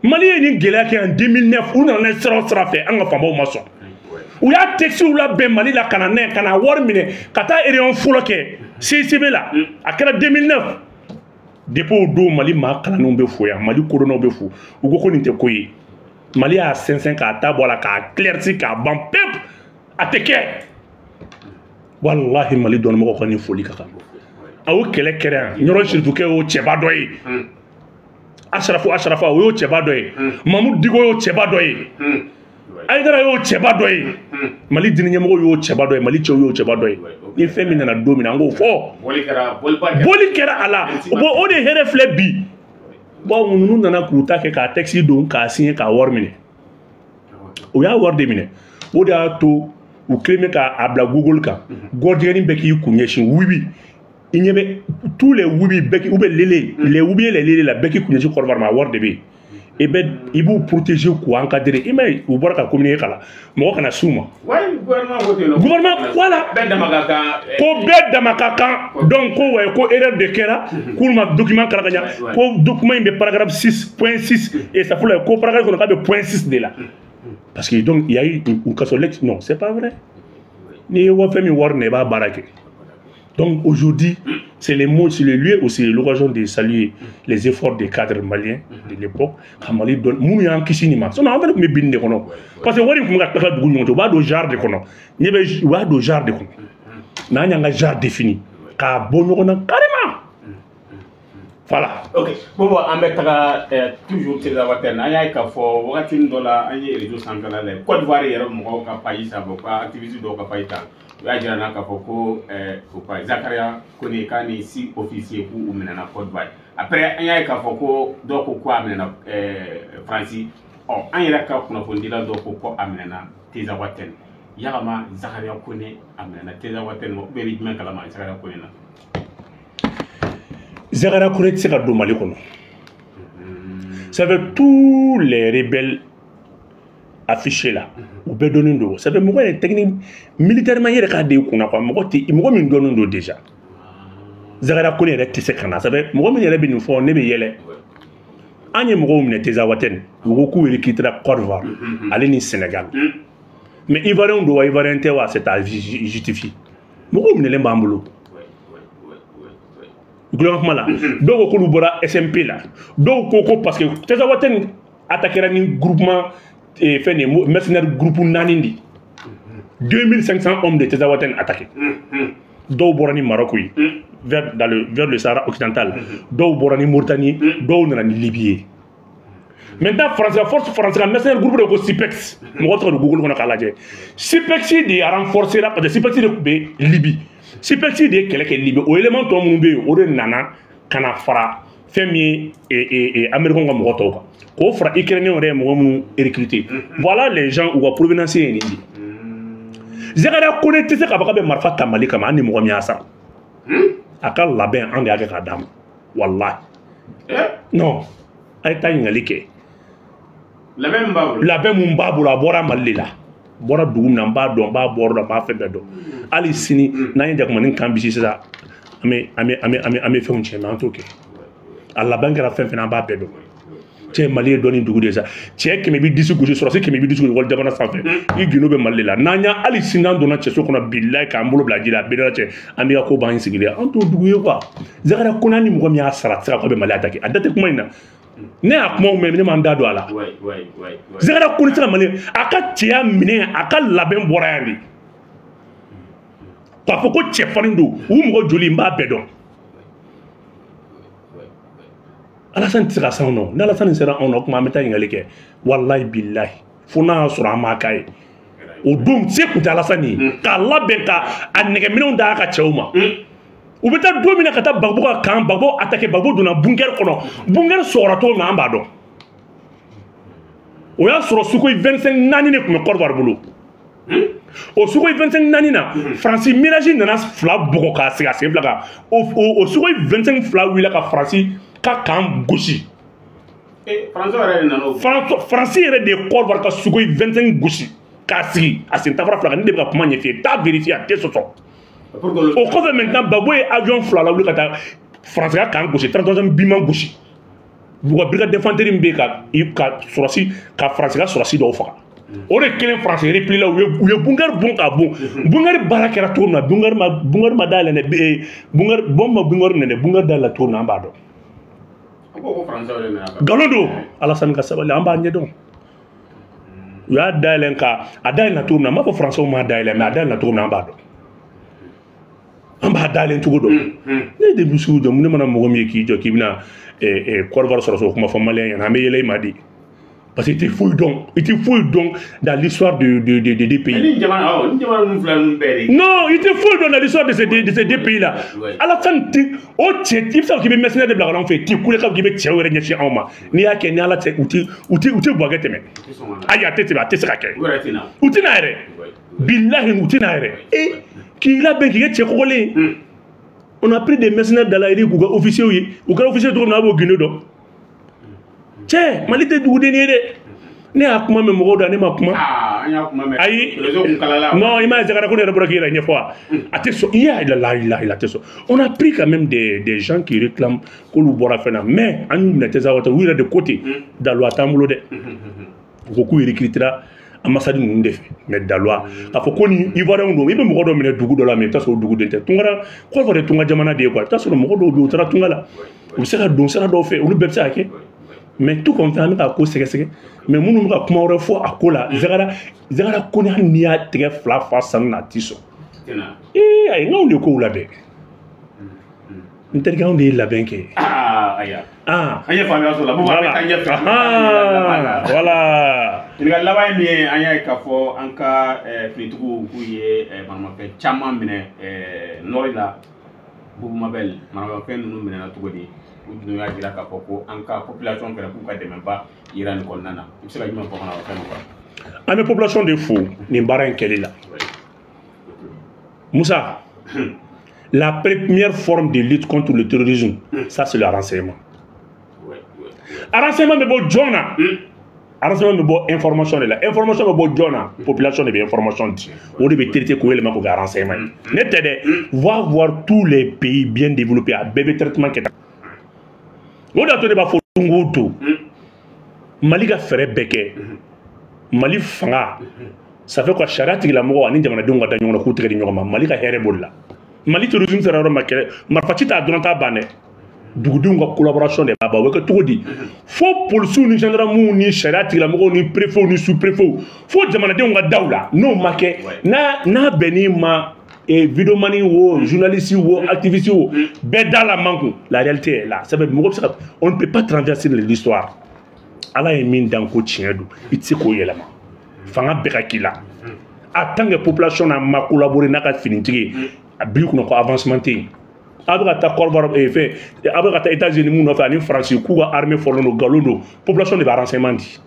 S1: Mali ye nin gɛlɛya kɛ en 2009, u nana n'a ye sira o sira fɛ, an ka faamaw ma sɔn. U y'a textes labɛn Mali la ka na n'a ye, ka na wari minɛ, ka taa réunion fɔlɔ kɛ CICB la. A kɛra 2009. Depuis o don, Mali maa kalannenw bɛ fo yan, Mali kodɔnnaw bɛ fo. U ko ko nin tɛ ko ye. Mali y'a sɛnsɛn k'a ta bɔ a la, k'a éclairci, k'a ban pewu. A tɛ kɛ. Walahi, Mali dɔnnimɔgɔw ka nin foli ka kan. A y'o kɛlɛ kɛra yan. Ɲɔrɔ Sirifukɛ y'o cɛba dɔ ye. Asharafa o y'o cɛba dɔ ye. Mahmoud Dicko y'o cɛba dɔ ye. Aïdara y'o cɛba dɔ ye. Mali diinɛ ɲɛmɔgɔ y'o cɛba dɔ ye. Mali cɛw y'o cɛba dɔ ye. Ni fɛn min nana don min na an k'o fɔ. Boli kɛra a la. Bon o de hɛrɛ filɛ bi. Bon ninnu nana k'u ta kɛ k'a texte don k'a signer k'a wari minɛ. O y'a wari de minɛ. O de y'a to u kelen bɛ k'a bila Google kan. Gɔrijɛgɛnin bɛɛ k'i kun ɲɛsin wibi. I ɲɛ bɛ tous les wibi bɛɛ k'i ou bien lele les wibi et les lele la bɛɛ k'i kun ɲɛsin Côte d'Ivoire ma a wari de bɛ yen. I bɛ i b'u protéger k'u encadrer i m'a ye u bɔra ka communiquer kalan mɔgɔ kana s'u ma. Gouvernement voilà.
S2: Bɛɛ dama ka kan.
S1: Ko bɛɛ dama ka kan donc ko ouais ko erreur de kɛra k'olu ma document kalan ka ɲa ko document in bɛ paragraphe 6.6 et ça fɔlɔ ko paragraphe kɔnɔ k'a bɛ point 6 de la. Parce que donc il y a eu une cassolette non c'est pas vrai. N'i ye fɛn min wari minɛ i b'a baara kɛ. Donc aujourd'hui, c'est les mots, c'est le lieu aussi l'occasion de saluer les efforts des cadres maliens de l'époque. Mali donne, minnu y'an kisi nin ma. Sinon an fɛnɛ tun bɛ bin de kɔnɔ. Parce que wari in tun bɛ ka tila dugu ni ɲɔgɔn cɛ, u b'a don genre de kɔnɔ. Ɲɛ bɛ u b'a don genre de kɔnɔ. Mais an y'an ka genre défini k'a bɔ ɲɔgɔn na carrément. Voilà.
S2: Ok. Bon, an bɛ taga toujours Tinzawatène. An y'a ye k'a fɔ wagati dɔ la an ye réseau sanfɛla la Côte d'Ivoire yɛrɛ mɔgɔw ka page sanfɛ u ka activiste dɔw ka page kan. U y'a jira n na k'a fɔ ko o ka Zakaria Kone k'a ni 6 officiers k'u minɛna Côte d'Ivoire. Après an y'a ye k'a fɔ ko dɔw ko a minɛna Faransi. Ɔ an yɛrɛ ka kunnafonidila dɔw ko ko a minɛna Tinzawatène. Yalama Zakaria Kone a minɛna Tinzawatène ou bien i bɛ jumɛn kalama Zakaria Kone na?
S1: Zakaria Kone tɛ se ka don Mali kɔnɔ. Ça veut tous les rebelles affichés là. U bɛɛ dɔnnen don. Ça fait mɔgɔ yɛrɛ technique militairement yɛrɛ k'a da i kunna quoi. Mɔgɔ tɛ mɔgɔ min dɔnnen don déjà. Zakaria Kone yɛrɛ tɛ se ka na. Ça fait mɔgɔ min yɛrɛ bɛ nin fɔ ne bɛ yɛlɛ. An ye mɔgɔw minɛ Tinzawatène. U ko k'u recrutera Côte d'Ivoire ale ni Sénégal. Mais Ivoirien don wa Ivoirien tɛ wa c'est à justifier. Mɔgɔw minɛlen b'an bolo. Gouvernement kuma la. Dɔw ko k'olu bɔra SMP la. Dɔw ko ko parce que Tinzawatène attaquera ni groupement fɛn de mercenaire groupe naani de. 2500 hommes de Tinzawatène attaqués. Dɔw bɔra ni Maroc ye vers dans le vers le Sahara occidental. Dɔw bɔra ni Mauritanie, dɔw nana ni Libye ye. Maintenant France force France ka mercenaire groupe de ko SIPEX. Mɔgɔ tɔgɔ don Google kɔnɔ k'a lajɛ. SIPEX de a renforcé la parce que SIPEX de tun bɛ Libye. SIPEX de ye kɛlɛ kɛ Libye. O élément tɔ minnu bɛ yen o de nana ka na fara fɛn min ye Américains ka mɔgɔ tɔw kan. K'o fara Ukrainiens yɛrɛ ye mɔgɔ minnu recruter. Voilà les gens u ka provenance ye nin de ye. Zakaria Kone tɛ se k'a fɔ k'a bɛ marifa ta Mali kama hali ni mɔgɔ min y'a sara. A ka labɛn an de y'a kɛ k'a d'a ma. Walahi. Non. A ye taa ɲininkali kɛ.
S2: Labɛn min b'a bolo.
S1: Labɛn mun b'a bolo a bɔra Mali de la. A bɔra dugu min na n b'a dɔn n b'a bɔyɔrɔ dɔn n b'a fɛn bɛɛ dɔn. Hali sini n'an ye jakumanin kan bisi sisan an bɛ fɛnw tiɲɛ mais an t'o kɛ. A laban kɛra fɛn fɛn na an b'a bɛɛ dɔn. Cɛ Mali ye dɔnni dugu de ye sa. Cɛ kɛmɛ bi disi gosi sɔrɔsi kɛmɛ bi disi gosi wali jamana sanfɛ. I gindo bɛ Mali de la. N'an y'a hali sini n'an donna cɛso kɔnɔ bilayi k'an bolo bila ji la a bɛɛ cɛ an b'i ka ko ban sigilen an t'o dugu ye quoi. Zakaria Kone ni mɔgɔ min y'a sara a tɛ se ka k'a bɛ Mali attaquer a da tɛ kuma in na. Ne y'a kumaw mɛn ne m'an da don a la. Zakaria Kone tɛ se ka Mali a ka cɛya minɛ a ka labɛn bɔra yan de. K'a fɔ ko cɛfarin don u mɔgɔ joli n b'a bɛɛ dɔn. Alassane tɛ se ka s'anw nɔ ni Alassane sera anw nɔ o tuma an bɛ taa ɲininkali kɛ walahi bilahi fo n'a y'a sɔrɔ an m'a k'a ye o don se tun tɛ Alassane ye k'a labɛn ka a nɛgɛminɛnw d'a ka cɛw ma u bɛ taa don min na ka taa Gbagbo ka camp Gbagbo attaqué Gbagbo donna bunker kɔnɔ bunker sɔgɔra cogo min na an b'a dɔn o y'a sɔrɔ Sukhoi 25 naani de tun bɛ Côte d'Ivoire bolo o Sukhoi 25 naani na Faransi Mirage nana fila bugɔ k'a sigi a sen fila kan o Sukhoi 25 fila wulila ka Faransi ka camp gosi. Faransi yɛrɛ de ye Côte d'Ivoire ka Sukhoi 25 gosi k'a sigi a sen tafara fila kan ne de bɛ ka kuma ɲɛf'i ye taa vérifier a tɛ sɔsɔ. O kɔfɛ maintenant Gbagbo ye avion fila lawuli ka taa Faransi ka camp gosi 33 biman gosi u ka brigade d'infanterie min bɛ yen ka sɔrɔsi ka Faransi ka sɔrɔsi dɔw faga. O de kelen Faransi repli la u ye bunker bon k'a bon bunker baara kɛra cogo min na bunker ma dayɛlɛ dɛ bunker bon ma bunker minɛ dɛ bunker dayɛlɛ cogo min na an b'a dɔn. Nkalon don Alassane ka sabali an b'a ɲɛdɔn. U y'a dayɛlɛ ka a dayɛlɛ cogo min na n b'a fɔ Faransiw m'a dayɛlɛ mais a dayɛlɛ cogo min na an b'a dɔn. An b'a dalen cogo dɔn. Ne de bɛ sugu jɔ, ne mana mɔgɔ min ye k'i jɔ k'i bɛna Côte d'Ivoire sɔrɔ so kuma fɔ malien ɲɛna, an bɛ yɛlɛ i ma de. Parce que i tɛ foyi dɔn, i tɛ foyi dɔn dans l'histoire de deux pays. Non, i tɛ foyi dɔn dans l'histoire de ces deux pays là. Alassane tɛ o cɛ, i bɛ se k'i bɛ mercenaire de bila ka na anw fɛ yen, t'i kule k'a k'i bɛ cɛw yɛrɛ ɲɛsin anw ma. N'i y'a kɛ ni Ala cɛ, u tɛ Bouaké tɛmɛ. Ayi, a tɛ tɛmɛ, a tɛ se ka kɛ. U tɛ na yɛrɛ. Bilahi, u tɛ na yɛrɛ. E k'i labɛn k'i kɛ cɛ kɔgɔlen ye. On a pris des mercenaires d'Algérie k'u ka officiers ye, u kɛra officier cogo min na, a b'o gundo dɔn. Cɛ, Mali tɛ duguden ye dɛ. Ne y'a kuma mɛn mɔgɔw da, ne ma kuma. Ayi, non, i m'a ye Zagara ko ne yɛrɛ bɔra k'i yɛrɛ ɲɛfɔ wa? A tɛ sɔn, i y'a la la la, a tɛ sɔn. On a pris quand même des gens qui réclament k'olu bɔra fɛn na, mais an y'u minɛ Tɛsawatɛ, u yɛrɛ de ko ten, daluwa t'an bolo dɛ. U ko k'u recrutera ambassade ninnu de fɛ, mais daluwa k'a fɔ ko ni Ivoirien don, i bɛ mɔgɔ dɔ minɛ dugu dɔ la, mais i bɛ taa sɔrɔ o duguden tɛ. Tunkara kɔfɛ de, tunga jamana de ye quoi. I bɛ taa sɔrɔ mɔgɔ dɔw bɛ yen, u taara tunga la, u bɛ se ka don sira dɔw fɛ, olu bɛɛ bɛ se ka kɛ. Mais tout comme an bɛ ka ko sɛgɛsɛgɛ, mais minnu bɛ ka kuma wɛrɛ fɔ a ko la, Zagara ko ni hali n'i y'a tigɛ fila fa sanu na, a ti sɔn. Ee ayi, n k'anw de kow labɛn, n terikɛ, anw de ye labɛn kɛ.
S2: Ah, an ye faamuya sɔrɔ la.
S1: Voilà, voilà.
S2: Ɲininkali laban ye min ye, an y'a ye k'a fɔ an ka finitigiw k'u ye maramafɛn caman minɛ nɔri la. Boubou Mabel, maramafɛn ninnu minɛna cogo di? U dun y'a jira k'a fɔ ko an ka population fɛnɛ k'u ka dɛmɛba yira nin kɔnɔna na. I bɛ se ka jumɛn fɔ maramafɛn ninnu kan?
S1: An bɛ population de fo nin baara in kɛli la. Moussa, la première forme de lutte contre le terrorisme, ça, c'est le renseignement. Renseignement bɛ bɔ jɔn na? Renseignement bɛ bɔ information de la. Information bɛ bɔ jɔn na? Population de bɛ information di, o de bɛ traiter k'o yɛlɛma k'o kɛ renseignement ye. Ne tɛ dɛ. Va voir tous les pays bien développés, a bɛɛ bɛ traitement kɛ tan. O de y'a to ne b'a fɔ don o don, Mali ka fɛɛrɛ bɛɛ kɛ, Mali fanga, ça fait quoi, sariya tigilamɔgɔw ani jamanadenw ka da ɲɔgɔn na k'u tɛgɛ di ɲɔgɔn ma, Mali ka hɛrɛ b'o de la. Mali terrorisme sera yɔrɔ ma, kɛlɛ marifa ci t'a dɔrɔn t'a ban dɛ, dugudenw ka collaboration de b'a ban. O bɛ kɛ cogo di? Fo polisiw ni gendarmew ni sariya tigilamɔgɔw ni préfets ni sous-préfets, fo jamanadenw ka daw la. N'o ma kɛ, n'a bɛnn'i ma, vidéoman wo, journaliste wo, activiste wo, bɛɛ da la man kun. La réalité est là. Ça veut mɔgɔ bɛ se ka, on ne peut pas traverser l'histoire. Ala ye min dan ko tiɲɛ don, i tɛ se k'o yɛlɛma. Fanga bɛɛ ka k'i la, en tant que population n'a ma collaborer n'a ka finitigi ye, a b'i kunna ko avancement tɛ yen. A bɛ ka taa Côte d'Ivoire fɛn, a bɛ ka taa États-Unis mun nɔfɛ ani Faransi k'u ka armée fɔlɔ don, nkalon don. Population de bɛ renseignement di,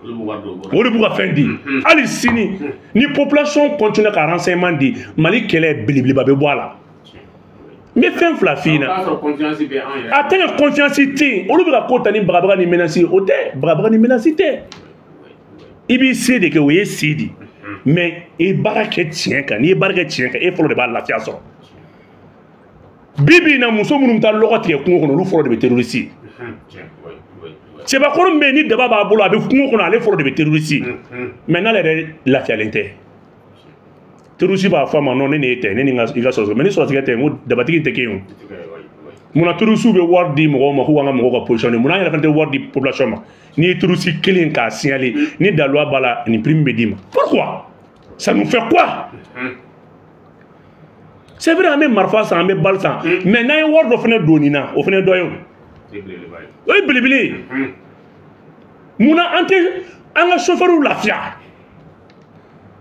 S1: o de b'u ka fɛn di. Hali sini, ni population continue ka renseignement di, Mali kɛlɛ belebeleba bɛ bɔ a la. N bɛ fɛn fila f'i ɲɛna. A tɛ kɛ confiance tɛ yen, olu bɛ ka ko ta ni bagabaga ni menace ye. O tɛ bagabaga ni menace tɛ, i b'i se de kɛ, o ye se di. Mais i baara kɛ tiɲɛ kan, n'i ye baara kɛ tiɲɛ kan, e fɔlɔ de b'a lafiya sɔrɔ. Bi bi in na, muso minnu bɛ taa lɔgɔ tigɛ kungo kɔnɔ, olu fɔlɔ de bɛ terroriste ye. Cɛbakɔrɔ min bɛ yen ni daba b'a bolo, a bɛ kungo kɔnɔ, ale fɔlɔ de bɛ terroriste ye. Mais n'ale yɛrɛ lafiyalen tɛ, terroriste b'a fɔ a ma: non, ne ni e tɛ, ne ni i ka sɔrɔ. Mais ni sɔrɔsikɛ tɛ, n ko dabatigi tɛ kɛ yen o. Munna terroriste bɛ wari di mɔgɔw ma k'u k'an ka mɔgɔw ka position? Munna an yɛrɛ fana tɛ wari di population ma? N'i ye terroriste kelen k'a signaler, ni daluwa b'a la, nin prime bɛ d'i ma. Pourquoi? Ça nous fait quoi? C'est vrai, an bɛ marifa san, an bɛ balle san, mais n'an ye wari dɔ fana don nin na, o fana ye dɔ ye, o o ye belebele ye. Munna an tɛ an ka chauffeur lafiya?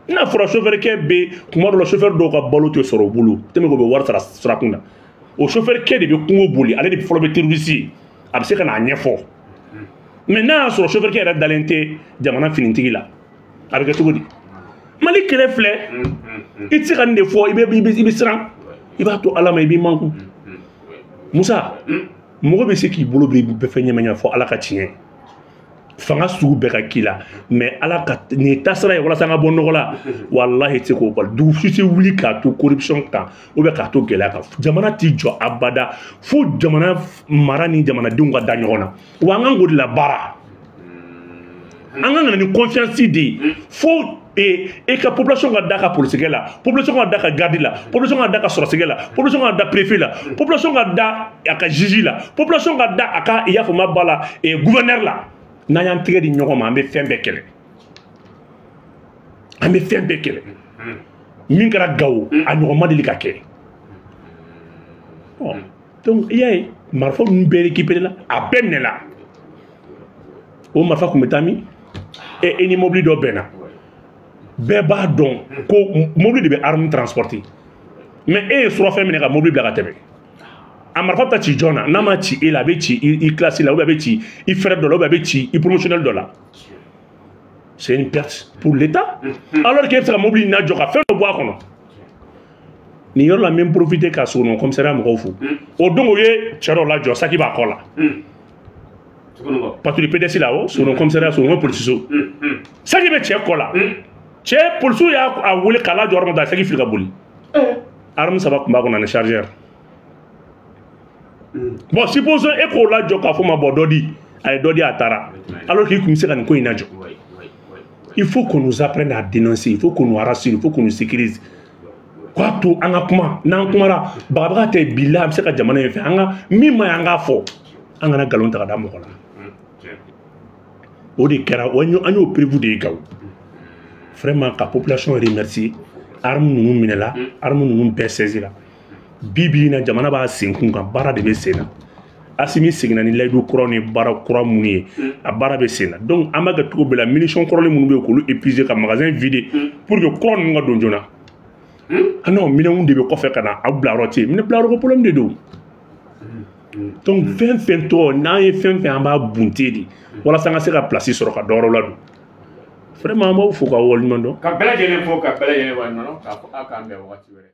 S1: N'a fɔra chauffeur kɛ bɛ, kuma dɔ la chauffeur dɔw ka balo tɛ sɔrɔ u bolo tɛmɛ k'u bɛ wari sara sirakun na. O chauffeur kɛ de bɛ kungo boli, ale de fɔlɔ bɛ terroriste ye, a bɛ se ka n'a ɲɛfɔ. Mais n'a y'a sɔrɔ chauffeur kɛ yɛrɛ dalen tɛ jamana finitigi la, a bɛ kɛ cogo di? Mali kɛlɛ filɛ, i tɛ se ka nin de fɔ, i bɛ siran, i b'a to Ala ma, i b'i mankun. Musa, mɔgɔ bɛ se k'i bolo bila i bɛɛ fɛn ɲɛmɛ fɔ Ala ka tiɲɛ fanga sugu bɛɛ ka k'i la, mais Ala ka nin ye taasira ye walasa an ka bɔ nɔgɔ la. Walahi, i tɛ se k'o bali. Dugu si tɛ wuli k'a to corruption kan ou bien k'a to gɛlɛya kan. Jamana t'i jɔ abada fo jamana mara ni jamanadenw ka da ɲɔgɔn na. Wa an kan k'o de la baara, an kan ka na ni confiance de ye, fo e ka population ka da ka polisikɛ la, population ka da ka garde la, population ka da ka sɔrɔsikɛ la, population ka da préfet la, population ka da a ka juge la, population ka da a ka, i y'a faamu ba la, gouverneur la. N'an y'an tɛgɛ di ɲɔgɔn ma, an bɛ fɛn bɛɛ kɛlɛ, an bɛ fɛn bɛɛ kɛlɛ. Min kɛra Gawo, a ɲɔgɔn ma deli ka kɛ. Bon, donc i y'a ye, marifa ninnu bɛɛ récupéré la, a bɛɛ minɛ la. O marifa tun bɛ taa min? E ni mobili dɔ bɛnna, bɛɛ b'a dɔn ko mobili de bɛ arme transporter, mais e ye surafɛn minɛ ka mobili bila ka tɛmɛ. A marifa bɛ taa ci jɔn na? N'a ma ci e la, a bɛ ci i classe la, ou bien a bɛ ci i frère dɔ la, ou bien a bɛ ci i promotionnel dɔ la. C'est une perte pour l'État, alors que e bɛ se ka mobili in lajɔ ka fɛn dɔ bɔ a kɔnɔ. Nin yɔrɔ la, n bɛ n profiter ka Sogolon commissariat mɔgɔw fo. O don, o ye cɛ dɔ lajɔ, saki b'a kɔ la, patrouille PDS la. O Sogolon commissariat, Sogolon polisiso, saki bɛ cɛ kɔ la. Cɛ polisiw y'a wele k'a lajɔ yɔrɔ min na, saki fili ka boli. Arme saba tun b'a kɔnɔ ani chargeur. Bon, supposons e k'o lajɔ k'a fɔ ma, bɔn, dɔ di, a ye dɔ di, a taara, alors qu'il tun bɛ se ka nin ko in lajɔ. Il faut qu'on nous apprenne à dénoncer, il faut qu'on nous rassure, il faut qu'on nous sécurise. K'a to an ka kuma, n'an kumara, bagabaga tɛ. Bila an bɛ se ka jamana in fɛ, an ka min ma ɲi, an k'a fɔ, an kana nkalon ta ka da mɔgɔ la. O de kɛra, an y'o prévu de ye Gawo. Vraiment, ka population remercier. Arme ninnu minɛla, arme ninnu bɛɛ saisi la. Bi bi in na, jamana b'a senkun kan, baara de bɛ sen na. Asimi seginna ni layidu kuraw ni baara kura minnu ye, a baara bɛ sen na. Donc an b'a kɛ cogo bɛɛ la, munition kɔrɔlen minnu bɛ yen, k'olu épuiser, ka magasin vider pour que kura ninnu ka don joona. Ah non, minɛnw de bɛ kɔfɛ ka na aw bila yɔrɔ tɛ yen, minɛ bila yɔrɔ ko problème de don. Donc fɛn fɛn tɔ n'an ye fɛn fɛn, an b'a bunte de walasa an ka se ka place sɔrɔ ka dɔ wɛrɛw ladon. Vraiment, an b'aw fo k'aw waleɲuman dɔn.
S2: Ka bɛɛ lajɛlen fo, ka bɛɛ lajɛlen waleɲuman dɔn, k'a fɔ aw k'an bɛn wagati wɛrɛ.